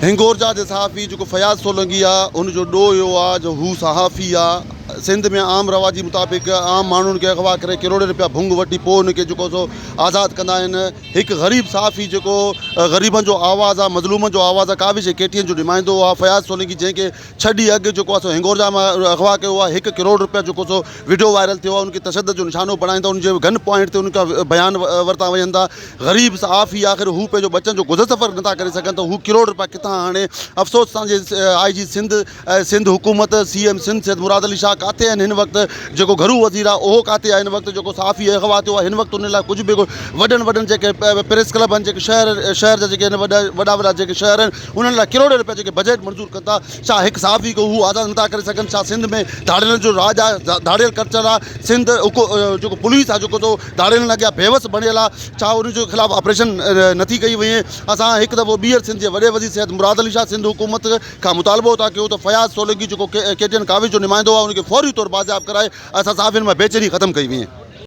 هنگورجا جي صحافي جيڪو فياض سولنگي آ ان جو ڏوهه اهو آ جو هو صحافي آ سنڌ ۾ عام رواجي مطابق عام ماڻهن کي اغوا ڪري ڪروڙين رپيا ڀنگ وٺي پوء ان کي جيڪو سو آزاد ڪندا آهن هڪ غريب صحافي جيڪو غريبن جو آواز آ مظلومن جو آواز آ ڪاوش ۽ ڪي ٽي اين جو نمائندو آ فياض سولنگي جنهن کي ڇهه ڏينهن اڳ جيڪو آ سو هنگورجا مان اغوا ڪيو آ هڪ ڪروڙ رپيا جيڪو سو وڊيو وائرل ٿيو آ ان کي تشدد جو نشانو بڻائين ٿا ان جي گن پوائنٽ تي ان کان بيان ورتا وڃن ٿا غريب صحافي آخر هو پنهنجو ٻچن جو گذر سفر نٿا ڪري سگهن ته هو ڪروڙ رپيا ڪٿان آڻي افسوس اسان جي آء جي سنڌ ۽ سنڌ حڪومت سي ايم سنڌ سيد مراد علي شاهه ڪاٿي آهن هن وقت جيڪو گهرو وزير آهي اهو ڪاٿي آهي هن وقت جيڪو صحافي اغوا ٿيو آهي هن وقت ان لاء ڪجهه به وڏن وڏن جيڪي پريس ڪلب آهن جيڪي شهر شهر جا جيڪي وڏا وڏا وڏا جيڪي شهر آهن انهن لاء ڪروڙين رپيا جيڪي بجيٽ منظور ڪن ٿا ڇا هڪ صحافي کي هو آزاد نٿا ڪري سگهن ڇا سنڌ ۾ ڌاڙيلن جو راڄ آهي ڌاڙيل ڪلچر آهي سنڌ جيڪو پوليس آهي جيڪو سو ڌاڙيلن اڳيان بيوس بڻيل آهي ڇا ان جي خلاف آپريشن نٿي ڪئي وڃي اسان هڪ دفعو ٻيهر سنڌ جي وڏي وزير سيد مراد علي شاهه سنڌ حڪومت کان مطالبو ٿا ڪيون ته فياض سولنگي جيڪو ڪي ٽي اين ڪاوش جو نمائندو آهي ان کي فوري طور بازياب ڪرائي اسان صحافين مان بيچيني ختم ڪئي وڃي.